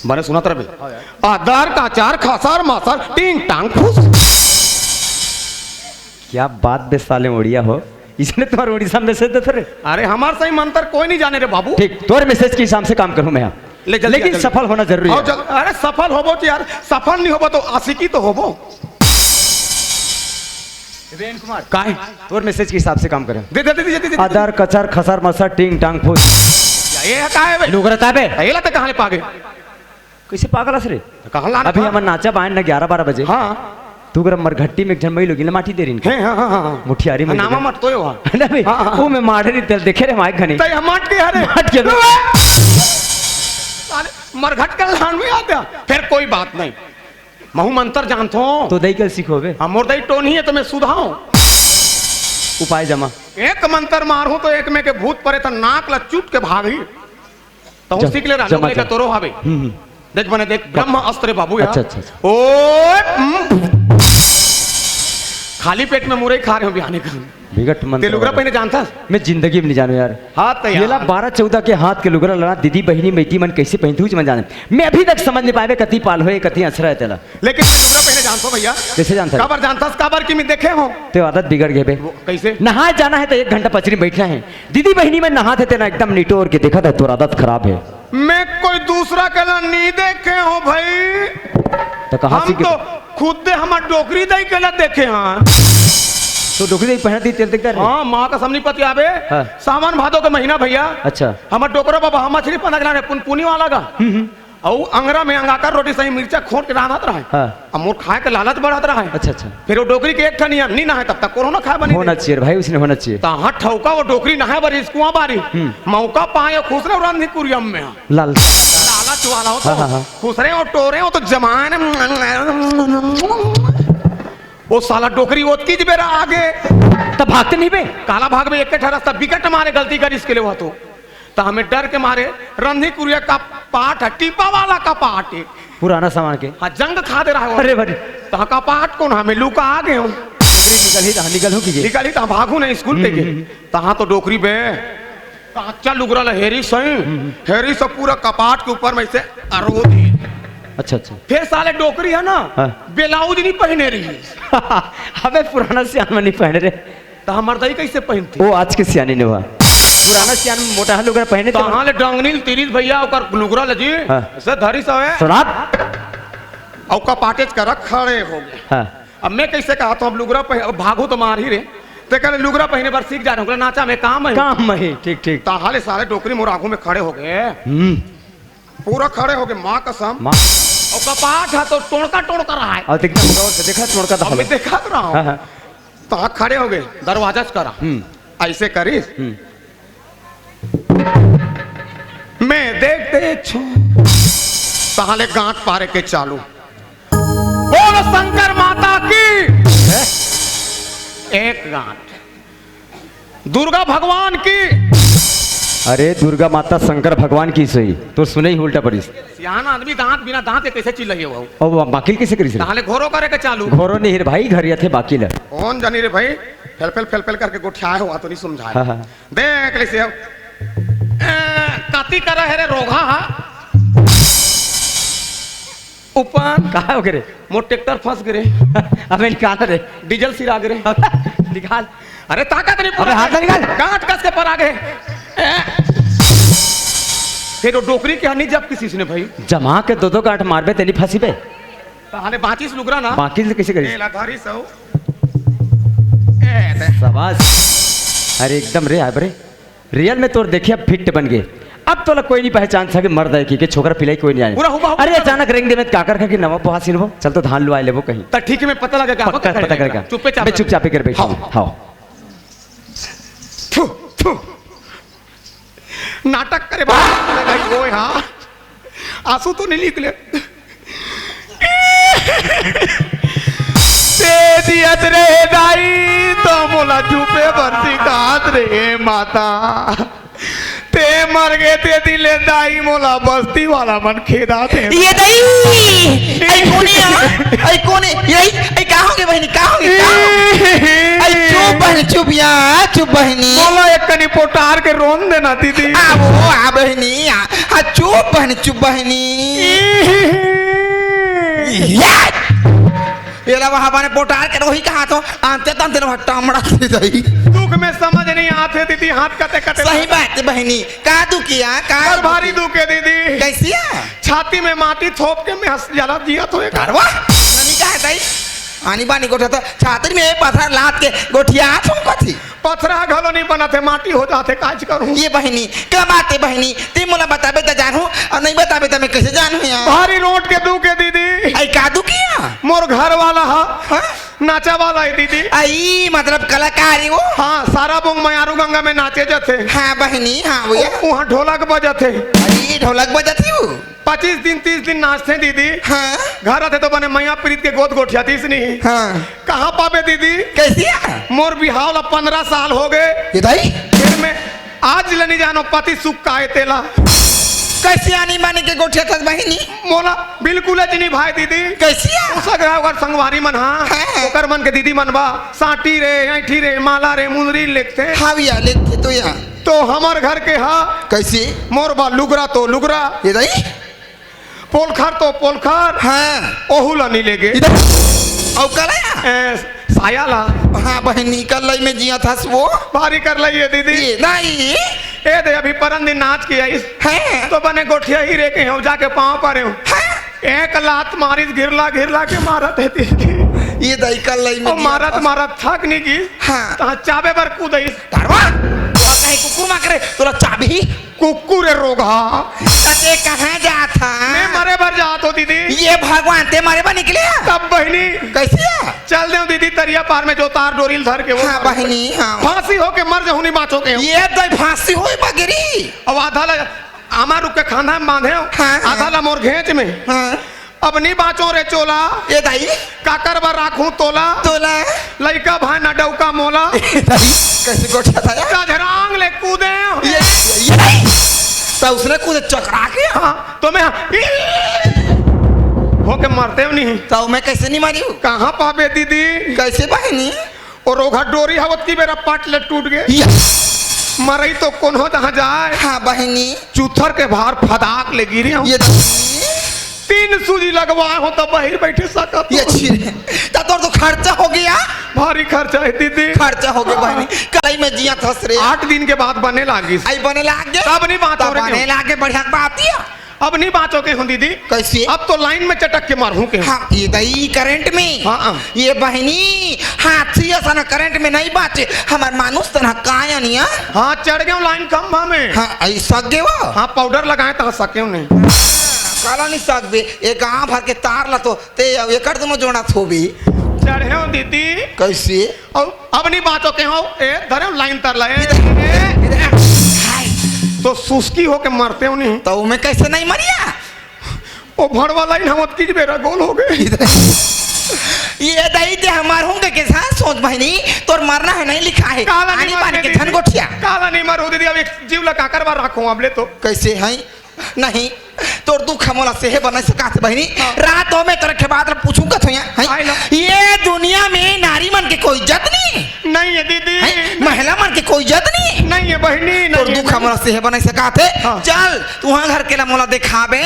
बने सुनत रहे। आदार, काचार, खासार, मासार, टींग, टांग, फूस। क्या बात बे साले उड़िया हो। इसने तुम्हारे उड़ीसा message देते रे। अरे हमार सही मंत्र कोई नहीं जाने रे बाबू। ठीक, तोर message के हिसाब से काम करूँ मैं यहाँ। ले जल्दी लेकिन आ, जल्दी। सफल होना जरूरी है। जल-, अरे सफल होबो तो यार, सफल नहीं होबो तो आशिकी तो होबो। देवेन कुमार। काहे? तोर message के हिसाब से काम करे। दे, दे, दे, दे, दे, दे। आदार, कचार, खसार, मसार, टींग, टांग, फूस। या, ये का है बे? लुगरत आबे। ये ला तो कहाँ ले पागे? कैसे पागल हस रे? कहाँ लाना अभी था? हमन नाचा बायन न ग्यारह बारह बजे। हाँ। तू गरम मरघट्टी में एक झन मई लोगिन ला माटी दे रिन। हैं, हाँ, हाँ, हाँ, हाँ। मुठियारी में नामा दे। मट तो यो, हाँ। है ना बे? हाँ, हाँ। वो मैं मारे नहीं तेल देखे रे माइक घनी। तई हम मट के हरे। मट के। साले मरघट के लान में आ गया। फिर कोई बात नहीं। महू मंतर जानथो। तो दई कल सीखो बे। हाँ, मोर दई टोनही है तो मैं सुधाऊं। उपाय जमा। एक मंतर मारहूं तो एक में के भूत परे त नाक ला चूट के भागही। तो जा, सीख ले रहा, जमा, लोग लेकर जा। तोरो हावे। हम्म, हम्म। देख बने देख, ब्रह्म अस्त्र बाबू यार। अच्छा, अच्छा, अच्छा। ओए, हम्म। खाली पेट में मुरई खा रहे हो बिहाने का। बिगट मन ते लुगरा पहने जानता? मैं जिंदगी में नहीं जानू यार। हाँ तो यार। ये ला बारह चौदह के हाथ के लुगरा लड़ा दीदी बहिनी बेटी मन कैसे पहनती हूँ मैं जाने। मैं अभी तक समझ नहीं पाए कति पाल होए, कति असरा है तेला। लेकिन मैं लुगरा पहने जानता हूँ भैया। कैसे जानता है? काबर जानता हूँ, काबर कि मैं देखे हूँ। ते आदत बिगड़ गए बे। वो कैसे? नहाए जाना है तो एक घंटा पचरी में बैठना है। दीदी बहिनी मन नहात हे तेला एकदम निटोर के देखत हे, तोर आदत खराब है। मैं कोई दूसरा के ला नहीं देखे हूँ भाई। तो कहाँ हम सीखे? तो खुद दे हमार डोकरी दई के ला देखे हैं। तो डोकरी दई पहनत ही तेल देखता रे? हाँ, माँ का समझी पति आबे। हाँ। सावन भादो के महीना भैया। अच्छा। हमार डोकरा बाबा हम मछली पकड़ना के लाने पुनपुनी वाला का। हम्म, हम्म। अउ अंगरा में अंगाकर रोटी सही मिर्चा खोट के रांधत रहय। हाँ। अब मोर खाए के लालच बढ़त रहय। अच्छा, अच्छा। फिर वो डोकरी के एक ठन नियम, नी नहाय तब तक कोरोना खाए बनी होना चाहिए भाई, उसने होना चाहिए। तहाँ ठौका वो डोकरी नहाए बर स्कुआ बारी। हम्म। मौका पाए खुसरे रंधी कुरियम में। लाल। लालच वाला हो तो हाँ, हाँ, हाँ। खुसरे हो टोरे हो तो जमान। वो साला डोकरी ओतकी ज बेरा आगे। तब भागते नहीं बे? काला भागबे, एक ठा रस्ता बिकट मारे गलती करिस के ले हुआ तो। त हमें डर के मारे रंधी कुरिया कपाट ह, टीपा वाला कपाट हे। पुराना सामान के। हाँ, जंग खा दे रहा है वो। अरे भाई। तहाँ कपाट कोन, हमें लुका आ गए हो। निकल ही, निकल हो की। निकल ही, तहाँ भागू नहीं स्कूल पे के। हम्म, हम्म। तहाँ तो डोकरी बे, कच्चा लुगरा ला हेरी सही, हम्म। हेरी से पूरा कपाट के ऊपर में से अरो दी। अच्छा, अच्छा। फिर साले डोकरी है ना, हाँ। ब्लाउज नहीं पहने रही। अबे पुराना सियान में नहीं पहने रहे। त हमर दाई कैसे पहनती? वो आज के सियानी ने हुआ। पुराना सियान मोटा लुगरा पहने थे। तहाँ ले डंगनी तिरिस भैया, ओकर लुगरा लजी। हाँ। से धरी सवे। सुनात। अउ कपाटेच करा खड़े हो गए। हाँ। अब मैं कैसे कहा तो अब लुगरा पह-, अब भागू तो मार ही रे। ते कहले लुगरा पहने बर सीख जा रहे हो, नाचा में काम है। काम है, ठीक, ठीक। तहाँ ले साले डोकरी मोर आगू में खड़े हो गए। हम्म। पूरा खड़े हो गए, माँ कसम। माँ। अउ कपाट है तो टोड़का टोड़का रहा है। और एकदम गौर से देखा, टोड़का तो अब मैं हलो। देखा तो रहा हूँ। हाँ, हाँ। तहाँ खड़े हो गए, दरवाजा से करा। हम्म। ऐसे करिस। हम्म। मैं देखते छो। तहाँ ले गांठ पारे के चालू। बोलो शंकर माता की। हैं? एक गांठ। दुर्गा भगवान की। अरे दुर्गा माता शंकर भगवान की सही। तो सुने ही उल्टा पड़िस। सियान आदमी दांत बिना दांत के कैसे चिल्लाइए वो? अब बाकिल कैसे करिस रे? तहाँ ले घोरो करे के चालू। घोरो नहीं रे भाई, घर या थे बाकिल है। कौन जानी रे भाई, फेल फेल फेल फेल करके गोठियाए हुआ तो नहीं समझाए। हाँ, हाँ। देख ले से अब। ए, कति करा है रे रोगहा हा? ऊपर। कहाँ हो गे रे? मोर ट्रैक्टर फंस गे रे। अबे निकाल रे। डीजल सिरा गे रे। निकाल। अरे ताकत नहीं अबे हाथ निकाल। गांठ कस के पर आ गए। ए। फिर वो डोकरी के हनी जब किसी ने भाई। जमा के दो दो गांठ मारबे तेली फंसी बे। ताले बांचिस लुगरा ना। बांचिस ले कैसे करिस? ए, ला धारी सौ। ए, दे। शाबाश। अरे एकदम रे, आब रे। रियल में तोर देखिए अब फिट बन गए। अब तोला कोई नहीं पहचान सके, मर्द है कि के छोकरा पिलाई कोई नहीं आए। पूरा हुआ, हुआ। अरे अचानक रेंग दे में काकर खा के नवा पोहा सिलबो। चल तो धान लुआ लेबो कहीं। त ठीक है, मैं पता लगा क्या पक्का पता पता लगा। लगा। चुप्पे चाप चुपचाप कर बैठ। हाँ। हाँ। थू, थू। नाटक करे बाप। ओए हाँ। आंसू तो नहीं निकले। ते जियत रहे दाई, तो मोला चुपे बर सिखात रहे माता। ते मर गे ते दिन ले दाई, मोला बस्ती वाला मन खेदाथे। ये दाई, ऐ कोने आ? ऐ कोने? ये दाई, ऐ का होगे बहिनी? का होगे? का होगे? ऐ चुप बहिनी, चुप या, चुप बहिनी। मोला एक कनी पोटार के रोन देना दीदी। आ वो, आ बहिनी, आ, आ चुप बहिनी, चुप बहिनी। या! एला वहाँ बने पोटार के रोही कहा तो आनते तनते न भट्टा मड़ा दे दई। दुख में समझ नहीं आते दीदी, हाथ कते कते सही बात है बहिनी। का दुखिया, का कर भारी दुखी? दुखे दीदी। कैसिया? छाती में माटी थोप के मैं हंस जला दिया तो एक। अरे वाह! ननी का है दई? आनी बानी गोठा तो छाती में पत्थर लाद के गोठिया थोप कथी? पथरा घलो नहीं बनत हे, माटी हो जाथे, काज करूं। ये बहिनी, का बात हे बहिनी? ते मोला बताबे त जानहूं, अउ नहीं बताबे त मैं कैसे जानहूं यार? भारी रोट के दुख हे दीदी। ऐ का दुखिया? मोर घर वाला हा, हाँ? नाचा वाला हे दीदी। आई, मतलब कलाकार हे वो? हाँ, सारा बोंग मयारू गंगा में नाचे जाथे। हाँ बहिनी, हाँ भैया। उ-, उहाँ ढोलक बजत हे। अरे, ढोलक बजत हे वो? पच्चीस दिन, तीस दिन नाचथे दीदी। हाँ। घर आथे तो बने मया प्रीत के गोद गोठियातिस नहीं। हाँ। कहाँ पाबे दीदी? कैसे? मोर बिहाव ला पन्द्रह साल हो गए। ये दाई? फिर मैं आज ले नहीं जानो पति सुख का है तेला। कैसे आनी माने के गोठियाथस बहिनी? मोला बिल्कुल ज नहीं भाई दीदी। कैसे? उसा ग्रह ओकर संगवारी मन, हाँ। हाँ। ओकर मन के दीदी मन बा। साटी रे, ऐठी रे, माला रे, मुंदरी लेगथे। हाँ भैया, लेगथे तो या। तो हमर घर के हा। कैसे? मोर बा लुगरा तो लुगरा। ये दाई? पोलखर तो पोलखर। हाँ। ओहू ला नी लेगे। इधर। अउ कलई? ए, साया ला। हाँ बहिनी, कलई में जियाथस वो। भारी करलई हे दीदी। ये दाई। ए दे, अभी परन दिन नाच के आइस। हाँ। तो बने गोठियाही रे के हूँ, जाके पाँव परे हूँ। हाँ। एक लात मारिस, घिरला घिरला के मारत हे दीदी। ये दाई कलई में ओ जियाथस। मारत मारत थक नहीं गिस। हाँ। तहाँ चाबे बर कूद आइस। धरवा, तोला कहीं कुकुर मांग रे, तोला चाबही। कुकुर हे रोगहा। त ते कहाँ जाथा? मैं भगवान ते मारे बा निकले। तब बहिनी, कैसे आ? चल देव दीदी तरिया पार में जो तार डोरी ल धर के वो हाँ बहिनी, हाँ। फांसी होके मर जाहूं, नहीं बांचो के। ये तो फांसी होई बगरी। अब आधा ला आमा रुख के खांधा में बांधे हो, हाँ, हाँ। आधा ला मोर घेंच में। हाँ। अब नहीं बांचो रे चोला। ए दाई। काकर बर राखूं तोला। तोला। लइका भाई ना डौका मोला। ए दाई, कैसे गोठिया था यार? कजरांग ले कूदे। ये, ये दाई। तो उसने कूदे चकरा के। हाँ, तो मैं होके मरते हो नहीं। तो मैं कैसे नहीं मारी हूँ? कहाँ पाबे दीदी? कैसे बहिनी? और ओघा डोरी हवत की बेरा पाट ले टूट गए। या। मरई तो कोनो जहाँ जाए। हाँ बहिनी। चूथर के भार फदाक ले गिरे हूँ। ये तीन सूजी लगवाए हो तब बहिर बैठे सकत हो। ये छिरे। त तोर तो खर्चा हो गया। भारी खर्चा है दीदी। खर्चा हो गया बहिनी। कलई में जिया थस रे। आठ दिन के बाद बने लागिस। आई बने लाग गए। तब नहीं बात तब हो रही बने क्यों? लाग गए, बढ़िया बात है। अब नहीं बांचो के हूँ दीदी। कैसे? अब तो लाइन में चटक के मारहूँ के हूँ। हाँ, ये दई करंट में। हाँ, हाँ। ये बहिनी, हाथी असन करंट में नहीं बांचे। हमार मानुस तनहा काया निया। हाँ, चढ़ गया लाइन खंभा में। हाँ, ऐसा गे वो। हाँ, पाउडर लगाए तो सके नहीं। काला नहीं सकबे, ये गांव भर के तार ला तो ते एकर दोनों जोड़ा थोबी। चढ़े हो दीदी। कैसे? अब, अब नहीं बांचो के हो, ए, धरे लाइन तर ला, ए, इधर, ए, इधर, हाय। तो सुस्की होके मरते हो नहीं। तो मैं कैसे नहीं मरिया? ओ भड़वा लाइन हम अतकी बेरा गोल हो गए। इधर। ये दई ते हमार होंगे के साथ सोच बहिनी, तोर मरना है नहीं लिखा है। काला नहीं आनी मर बानी के दीदी। झन गोठिया। काला नहीं मर हो दीदी, अब एक जीव ला काकर बार रखो अब ले तो। कैसे है? नहीं, तोर दुख मोला सेहे बर नहीं सकात बहिनी। हाँ। रात हो में तोरे खेबात ल पूछूं कथो या, हैं? आय ना। ये दुनिया में नारी मन के कोई इज्जत नहीं। नहीं है दीदी। हैं? महिला मन के कोई इज्जत नहीं। नहीं है बहिनी, तोर नहीं है, दुख नहीं। मोला सेहे बर नहीं सकात है। हाँ। चल, तुहां घर के ला मोला दिखाबे,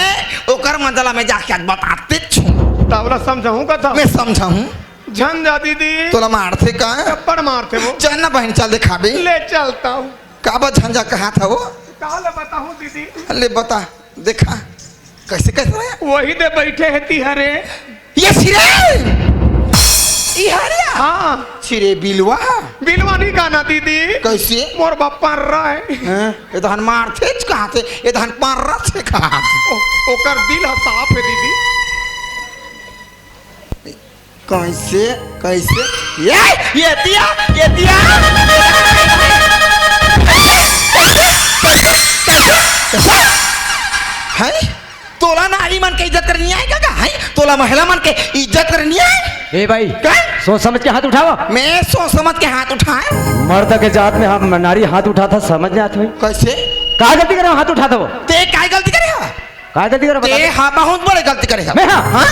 ओकर मंजला में जाके आज बताते छू। तावला समझाऊं कथा? मैं समझाऊं। झन जा दीदी। तोला मारथे का? थप्पड़ मारथे वो। चल ना बहिन, चल दिखाबे। ले चलता हूँ। काबर झंझा कहा था वो? का ले बताऊं दीदी? ले बता, देखा, कैसे, कैसे रहे? वही दे बैठे है तिहरे। ये सिरे! इहरिया? हाँ। सिरे बिलवा? बिलवा नहीं कहना दीदी। कैसे? मोर बाप पर्रा है। हैं? ये तो हन मारथे च कहा थे, ये तो हन पर्रा थे कहा थे। ओ-, ओकर दिल ह साफ है दीदी। कैसे, कैसे? ये, ये दिया, ये दिया। हैं? तोला नारी मन के इज्जत करनी आय का, का? हैं? तोला महिला मन के इज्जत करनी आय? ए भाई, का? सोच समझ के हाथ उठावा। मैं सोच समझ के हाथ उठाए? मर्द के जात में हम नारी हाथ उठाता समझ नहीं आत भाई। कैसे? का गलती करे हाथ उठाता वो? ते काय गलती करे हा? काय गलती करे बता ते दे। हा बहुत बड़े गलती करे हा। मैं हा? हाँ?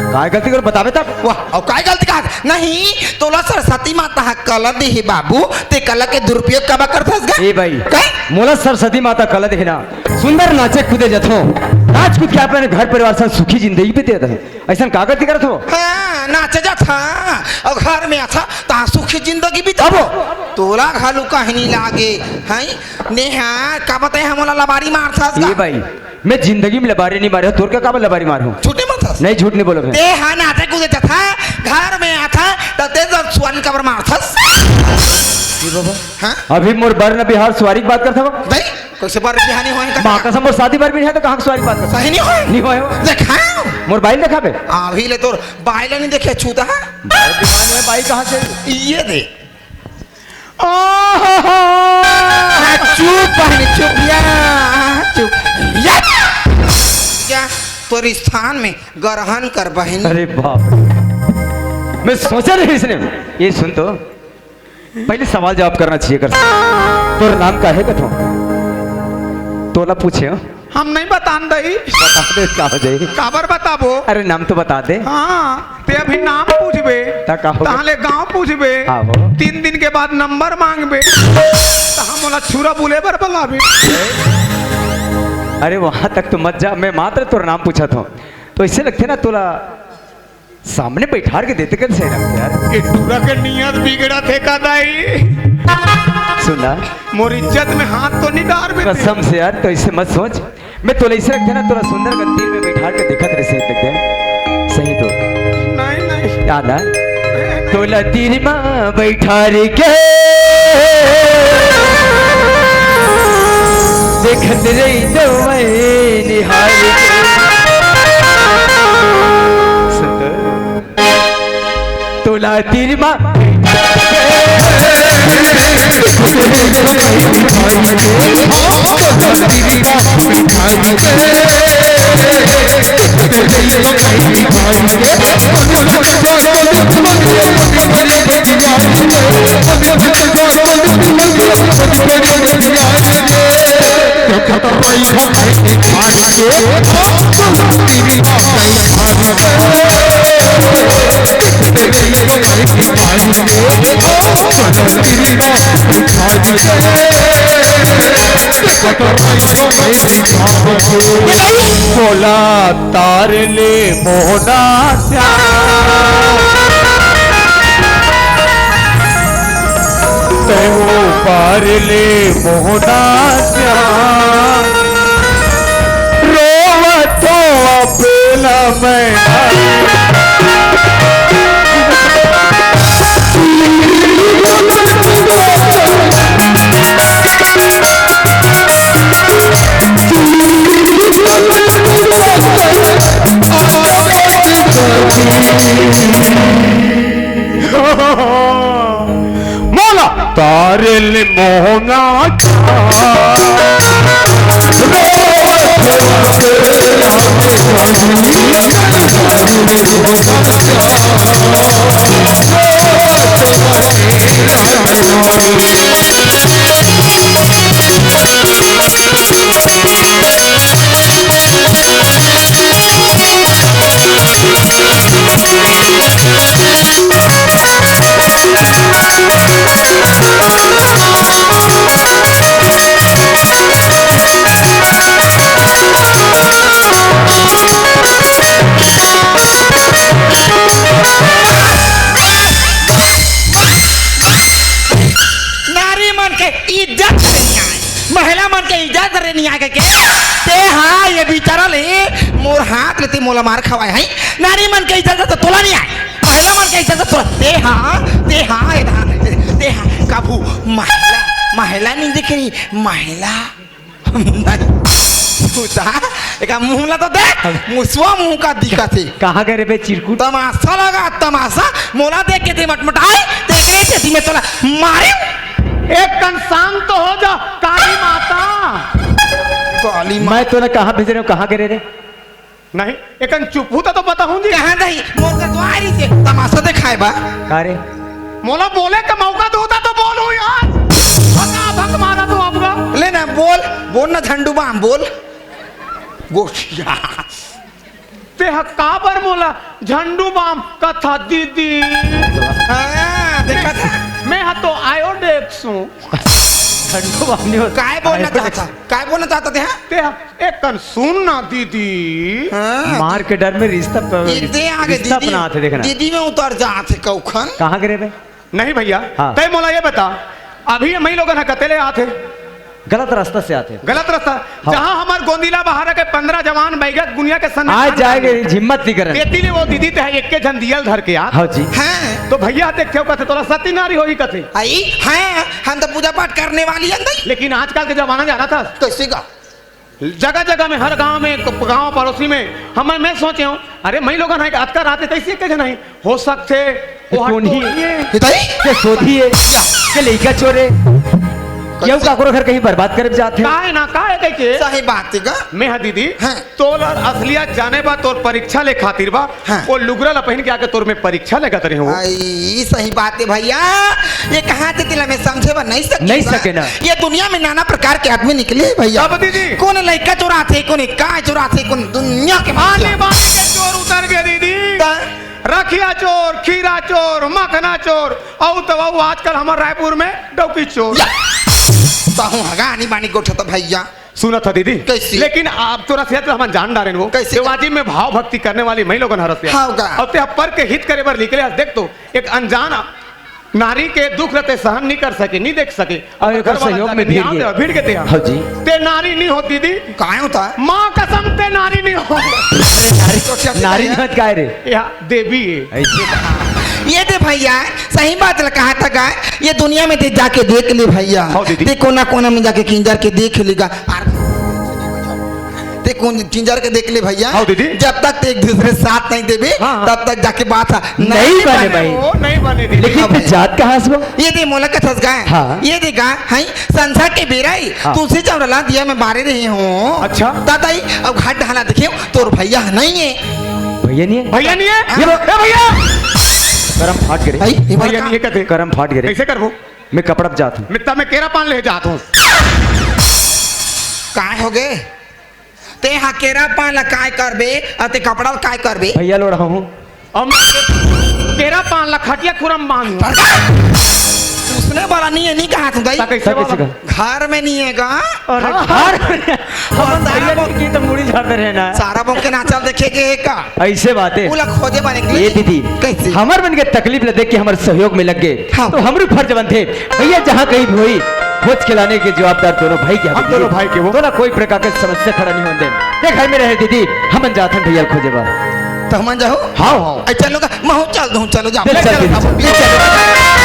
काय गलती करे बताबे तब? वाह, अउ काय गलती कहा? नहीं, तोला सरस्वती माता हा कला देही बाबू, ते कला के दुरुपयोग काबर करथस गा? ए भाई, का? मोला सरस्वती माता कला देही ना, सुंदर नाचे कूदे जथो, नाच कूद के अपन घर परिवार संग सुखी जिंदगी बितावत हे। अइसन का गलती करत हो? हाँ, नाचे जात हा, अउ घर में आथा, ता सुखी जिंदगी बिताबो। तोला घालू कहनी लागे, हैं? नेहा, का बताए हमला लबारी मारथस गा? ए भाई, मैं जिंदगी में लबारी नहीं मारे हो, तोर का काबर लबारी मार हूँ? झूठे मत हंस। नहीं, झूठ नहीं बोलो मैं। ते हा नाचे कूदे जथा, घर में आथा, त ते जब सुअर काबर मारथस? ये बाबा। हाँ? अभी मोर बर न बिहाव सुअर के बात करत हव? नहीं, कैसे बर बिहाव नहीं होए का? माँ कसम, मोर शादी बर बिहाव नहीं है तो कहाँ के सुअर के बात करत? सही नहीं होए। नहीं होए हो। देखा? मोर बाई ल देखा बे। अभी ले तोर बाई ल नहीं देखे, छूता है? बर बिहाव नहीं है, बाई कहाँ से? ये दे। ओहो! हाँ, चुप बहन, चुप या, चुप या। या, तोर स्थान में ग्रहण कर बहन। अरे बाप रे। मैं सोचा नहीं इसने। ये सुन तो, पहले सवाल जवाब करना चाहिए कर। तोर नाम का है कथो? तोला पूछे हो? हम नहीं बतान दई। बता दे, का हो जाए? काबर बताबो? अरे, नाम तो बता दे। हाँ, ते अभी नाम पूछबे, ता का हो गया? ताहले गांव पूछबे। हाँ हो। तीन दिन के बाद नंबर मांगबे, त हम ओला छुरा बुले बर बलाबे। अरे, वहां तक तो मत जा, मैं मात्र तोर नाम पूछत हूँ। तो इससे लगथे ना तोला सामने बैठार के देते कल सही लगथे यार। ए टूरा के नियत बिगड़त हे का दाई? सुना। मोर इज्जत में हाथ तो नहीं डारबे ते। कसम से यार, तो ऐसे मत सोच। मैं तोला ऐसे रखे ना, तोला सुंदर का तीर में बैठार के देखत रहे सही तक दे। सही तो। नहीं, नहीं। याद है? नहीं, नहीं। तोला तीर में बैठार के देखत रही तो मैं निहार के। तेरी माँ। बोला तार ले मोहना श्याम, तैं पार ले मोहना श्याम, रोवत हो अबेला मैं। मोला तारल मोहना नारी मन के इज्जत रे न्याय, महिला मन के इज्जत रे न्याय के, के? ते हा ये बिचारा ले मोर हाथ लेते मोला मार खवाए है। नारी मन के इज्जत तो तोला नहीं आए, महिला मन के इज्जत तो तोला। ते हा, ते हा, ए धा-, ते हा, कभू महिला, महिला नहीं देखे रही, महिला। नहीं। तू ता, एका मुंह ला तो देख, मुसवा मुंह का दिखत हे। कहाँ गए रे बे चिरकुट? तमाशा लगा, तमाशा। मोला देख के ते मटमटाए, ते एकरे सेती मैं तोला मारे। एक कन शांत तो हो जा, काली माता। काली माता। मैं तोला कहाँ भेज रहे हूँ, कहाँ गए रे? नहीं, एकन चुप हूँ तो, तो बताहूँ जी। कहाँ जाही? मोर का दुआरी से तमाशा देखाए बा। का रे? मोला बोले का मौका दो ता तो बोलूँ यार। भका भक मारा तो आपका। ले ना, बोल, बोल ना झंडू बाम, बोल। गोठिया। ते ह काबर मोला झंडू बाम कथा दीदी? हाँ, देखा था। मैं ह तो आयोडेक्स हूँ। झंडू बाम नहीं होता। काय बोलना चाहता? काय बोलना चाहता ते, हाँ? ते ह एक कन सुन ना दीदी। हाँ, मार के डर में रिश्ता प-, इतने आगे रिश्ता दीदी, अपना हाथ है, देखना। दीदी में उतर जात है कौखन। कहाँ गिरे बे? नहीं भैया, हाँ। तय मोला ये बता, अभी ये मई लोगन ह कते ले आथे? गलत रास्ता से आथे। गलत रास्ता? हाँ। जहाँ हमार गोंदिला बहारा के पंद्रह जवान बैगक दुनिया के सन्निधान आज जाएंगे, में हिम्मत नहीं करन। तेती ले वो दीदी ते ह एक के झन दियल धर के आ। हाँ जी। हैं? तो भैया देख क्यों कथे तोला सती नारी होही कथे। आई, हैं, हम तो पूजा पाठ करने वाली हन दई। लेकिन आजकल के जमाना जाना था। कैसे का? जगह जगह में, हर गांव में, क-, गांव पड़ोसी में, हम, मैं सोचे हूँ, अरे, मई लोगन ह अतका रात तैसे के नहीं हो सकथे, वो कोन ही? ये तई? के सोधी है, के लइका चोर है, केहू काकरो घर कहीं बर्बाद करे जात है। काहे ना, काहे कह के? सही बात है का? मैं हा दीदी, हाँ। तोर असलियत जाने बा, तोर परीक्षा ले खातिर बा, हाँ। वो लुगरा ला पहिन के आके तोर में परीक्षा लेगत रहे हो। आई, सही बात है भैया, ये कहाँ से तिला में समझे बा नहीं सके नहीं बा। सके ना। ये दुनिया में नाना प्रकार के आदमी निकले हैं भैया। अब दीदी। कौन लइका चुराथे, कौन का चुराथे, कौन दुनिया के आने मतलब। बाने के चोर उतर गए दीदी। ता? रखिया चोर, खीरा चोर, मखना चोर, और तो वो आजकल हमारे रायपुर में डौकी चोर। या। ताहू हगा आनी बानी गोठा तो भैया। सुना था दीदी। कैसी? लेकिन आप तो रसिया तो हम जान डारे वो। कैसी? देवाजी में भाव भक्ति करने वाली मई लोगन हरसिया। हाँ, का? अब ते पर के हित करे बर निकले, देख तो एक अनजान नारी के दुख रहते सहन नहीं कर सके, नहीं देख सके। और एकर घर वाला सहयोग जाके में भिड़ निहाल गए। दे, भिड़ के ते हाँ। हाँ जी। ते नारी नहीं होती दी। काहे होता है? माँ कसम ते नारी नहीं हो। अरे नारी तो क्या नारी है? नहीं होत काय रे? या देवी है। ऐसे ये दे भैया, सही बात ल कहा था का? ये दुनिया में ते जाके देख ले भैया। हाँ दीदी। ते कोना कोना में जाके किंजर के देख लेगा। आर-, ते कुंज-, किंजर के देख ले भैया। हाँ दीदी। जब तक ते एक दूसरे साथ नहीं देबे, हाँ, हाँ। तब तक जाके बात ह नहीं नहीं बने बने। भाई। ओ, नहीं बने दीदी। लेकिन हाँ ते भाई। जात कहाँ से हो? ये दे मोला कथस गाय। हाँ। ये दे गाय, हई संझा के बेरा ही हाँ। तुलसी चौरा ला दिया में बारे रहे हो। अच्छा। दादा ही अब घाट ढाला देखे, तोर भैया नहीं है। भैया नहीं है? भैया नहीं है? हाँ। ये लो। ए भैया। करम फाट गिरे। भाई, ये भैया का नहीं है कहते। करम फाट गिरे। कैसे करबो? मैं कपड़ा जात हूँ। मित्ता में केरा पान ले जात हूँ। काय हो गए? ते हा केरा पान ला काय करबे, अउ ते कपड़ा ला काय करबे? भैया लो रहा हूँ। अब मैं केरा पान ला खटिया खुरम बांध। उसने वाला नहीं है, नहीं कहा था भाई। ता कैसे ता कैसे वाला? कहा? घर में नहीं है गा। अरे हाँ। घर में। और हमन सारा भैया बो-, की तो मुड़ी झाड़ते रहना है। सारा बोके नाचल देखे के है का? ऐसे बातें। उला खोजे बने के ये लिए। दीदी, कैसे? हमर मन के तकलीफ ला देख के हमर सहयोग में लग गए। हाँ। तो हमरो फर्ज बनथे, भैया जहाँ कहीं भी होई, खोज के लाने के जवाबदार दोनों भाई के हम हवे दोनों दीदी। भाई के वो। तो ना कोई प्रकार के समस्या खड़ा नहीं होने देन। ते घर में रहे दीदी, हमन जाथन भैया खोजे बर। तो हमन जाहू? हाँ, हाँ। ए, चलो का, महू चल दूँ, चलो जाओ। ले चल चलो, दीदी, बाबू, चल। ले चलो।